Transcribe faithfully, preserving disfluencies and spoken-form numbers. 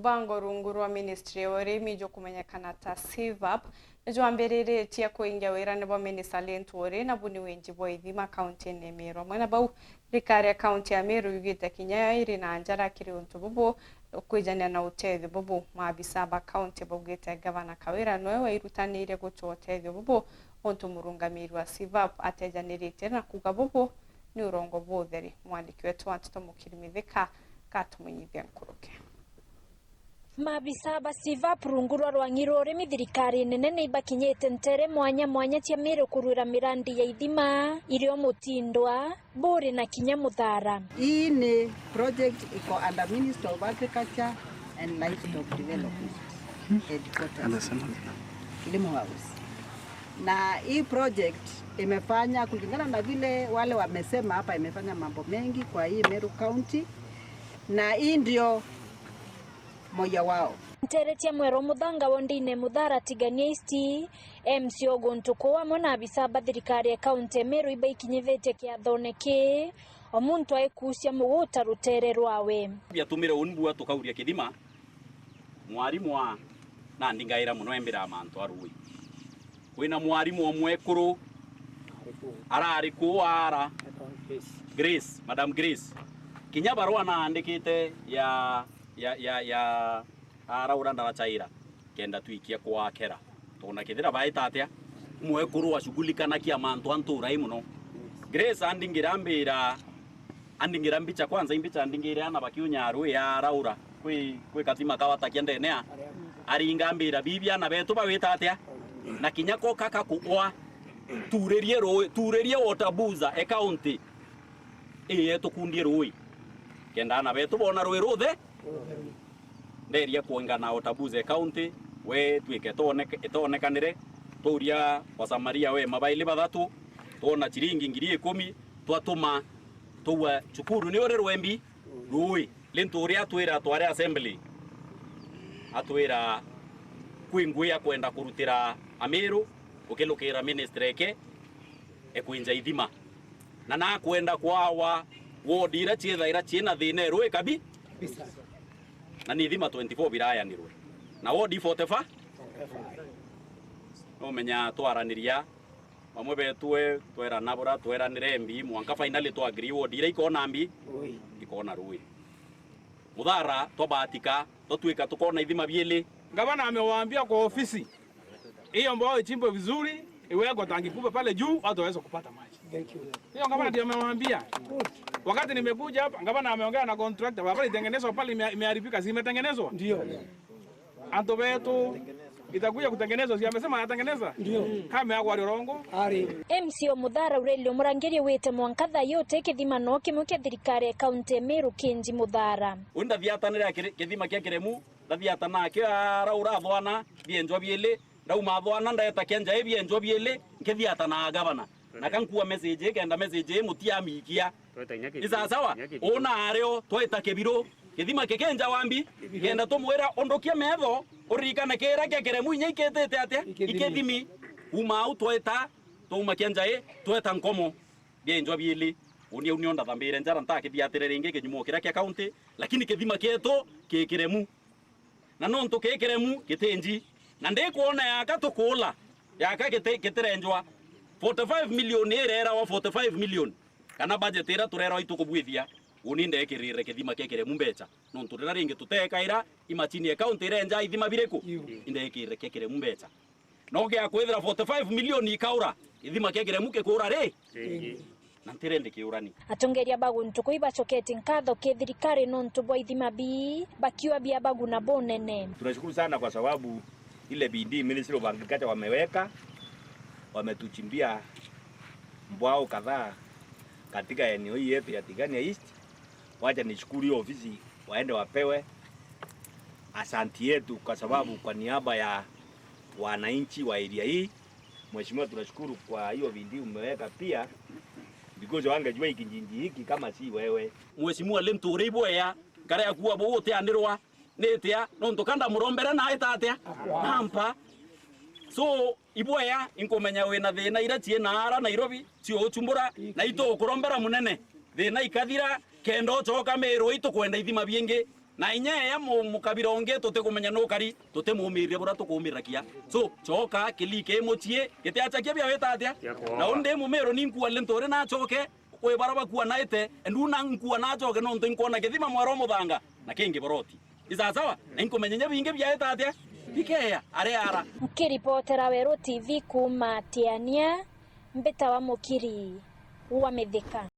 Mubango rungu rwa ministry ya urimi jukumenyekana ta SIVAP, nijwambiriritie kuingia wirane bwa Minister Linturi, na bu ni winji bwa ithima kaunti-ini ya Meru. Amwe na bau, thirikari ya kaunti ya Meru yugite kinya yo iri na njara kiri untu bubu, kwijania na utethio bubu. Maabisa ba kaunti baugite gavana Kawira noe wairutaniire gutua utethio bubu, untu murungamiri wa SIVAP atejaniritie na kuuga bubu ni urongo bwa utheri. Mwandiki wetu wa nteto Mukiri Mithika gatumenyithia nkuruki. Maabisa ba SIVAP rungu rwa rwang'i rwa urimi thirikari nene ni ibakinyite ntere mwanya mwanya cia Meru kurwira mirandi ya ithima irio mutindwa buri na kinya muthara. Hii ni project iko under Ministry of Agriculture and Livestock Development Headquarters, Kilimo House. Na hii project imefanya kulingana na vile wale wamesema hapa, imefanya mambo mengi kwa hii Meru County, na hii ndio moja wao. Ntere cia Mweru Muthanga wondine Muthara Tigania East, M C o guntu kuu amwe na abisa ba thirikari ya kaunti ya Meru ibaikinyithitie kiathone kii, o muntu aikuucia muguta rutere rwawe. Biatumire uni bua tukauria kithima, mwarimu a nandi ngaira mono embira mantu a ruui. Kwina mwarimu o mwekuru arari kuu aara, Grace, Madam Grace. Kinya barua naandikite ya, ya, ya, ya aara uria ndarachaira, kenda twikia kwakera. Twona kethira baita atia, mwekuru ashughulikanagia mantu a ntuura ii mono. Grace andingira ambira, andingira mbicha, kwanza imbicha andingire ana bakiunya ruui ya Laura, kwi, kwi kathima kawatakia ndene a, aringa ambira, "Bibi, ana betu bawita atia?" Na kinya ko kaka kukwa, tuuririe ruui, tuuririe water boozer e county ii yetu kundie ruui, kenda ana betu boona ruui ruthe. Nderia kwingana water boozer e county, we twike itooneke-, itoonekanire, twauria Wasamaria wema baili bathatu, twona chiringi ngiri ikumi, twatuma, twaua cukuru ni uri rwembi ruui. Lintu uria atwira twari assembly, atwira kwi ngui akwenda kurutira Amiru ukilukira ministry eke ekwinja ithima. Na nakwenda kwawa ward iria ciethaira ciina thina e ruui kabi. Na ni ithima twenty-four birayanirwe. Na ward forty-five. Numenya twaraniria, bamwe betu twerana bura, tweranire mbi, mwanka finally twa agree ward iria ikona mbi, ikona ruui. Muthara twabatika, twatwika tukona ithima biili. Gavana amewaambia kwa ofisi, hiyo mbao ichimbwe vizuri, iwekwe tangi kubwa pale juu, watu waweze kupata maji. Thank you. Hiyo gavana ndio amewaambia. Good. Wakati nimekuja hapa, gavana ameongea na contractor, barabara itengenezwa pale ime-, imeharibika, si imetengenezwa? Ndio. Antu betu, itakuja kutengenezwa, si amesema anatengeneza? Ndio. Kama yako walio rongo. Ari. M C o Muthara Aurelio Murangiri wite mwanka thayu uti kithima no kimwe kia thirikari ya kaunti ya Meru kinji Muthara. Uni ndathiatanire kiri-, kithima kia Kiremu, ndathiatana kio araura athwana, bienjwa biili, ndauma athwana, ndeta kia njai, bienjwa biili, nkithiatana gavana. Na kankua message, kenda message ii mutiamikia. Ni sawa sawa? Una ario, twaita Kibiru, kithima kikinja wambi, kenda tumwira, undukia metho, uririkane kira kia Kiremu inya ikitite atia? Ikithimi. Ikithimi. Kuma au twaita, twauma kia njai, tweta Nkomo. Bienjwa biili. Uni au nio ndathambire njara ntakithiatire ringi kinyumo kiria kia county, lakini kithima kietu ki Kiremu. Na nontu ki Kiremu kitinji, na ndikwona yaka tukuula, yaka kiti-, kitirenjwa forty-five million irerawa forty-five million, kana budget iria turerawa itukubwithia, uni ndekirire kithima kia Kiremu mbecha, nontu riria ringi tutekaira imachini ya county irenja ithima biriku? Indekirire kia Kiremu mbecha. No gia kwithira forty-five million ikaura, ithima kia Kiremu kikuura ri? Ringi. Na ntirendi kiurani. Atongeria ba guntu kuu ibacoketie nkatho ki thirikari nontu bwa ithima bii, bakiuga bia baguna bunene. Tunashukuru sana kwa sababu ile bidii Ministry of Agriculture wameweka, wametuchimbia mbwao kadhaa katika eneo hii yetu ya Tigania East. Wacha nishukuru hiyo ofisi, waende wapewe asanti yetu, kwa sababu kwa niaba ya wananchi wa area hii, Mheshimiwa, tunashukuru kwa hiyo bidii umeweka pia, because wangejua hiki kijiji hiki kama si wewe. Mheshimiwa, Linturi ibwea, kare akuwa bo utiandirwa, nitia, nontu kanda murombere na aita atia? Nampa. So, ibwea, inkumenya wina thina iria ciina ara Nairobi, cio uchumbura, na itukurombera munene. Thina ikathira, kenda ucoka Meru, itukwenda ithima bingi. Na inya eya mu-, mukabira ungi tutikumenya nukari, tutimumirire buria tukumirira kia. So, coka, kilike mucii, gitiacha kia bia wita atia? Na undi mumiru ni nkua le nturi nacoke, kwi bara bakua naite, nduna nkua nacoke nontu inkwona kithima mwaro muthanga, na kingi boroti. Isasawa? Na inkumenya inya bingi biaita atia? Bikeya, ari ara. Nkiripotera Weru T V kuuma Tiania, mbitawa Mukiri wa Mithika.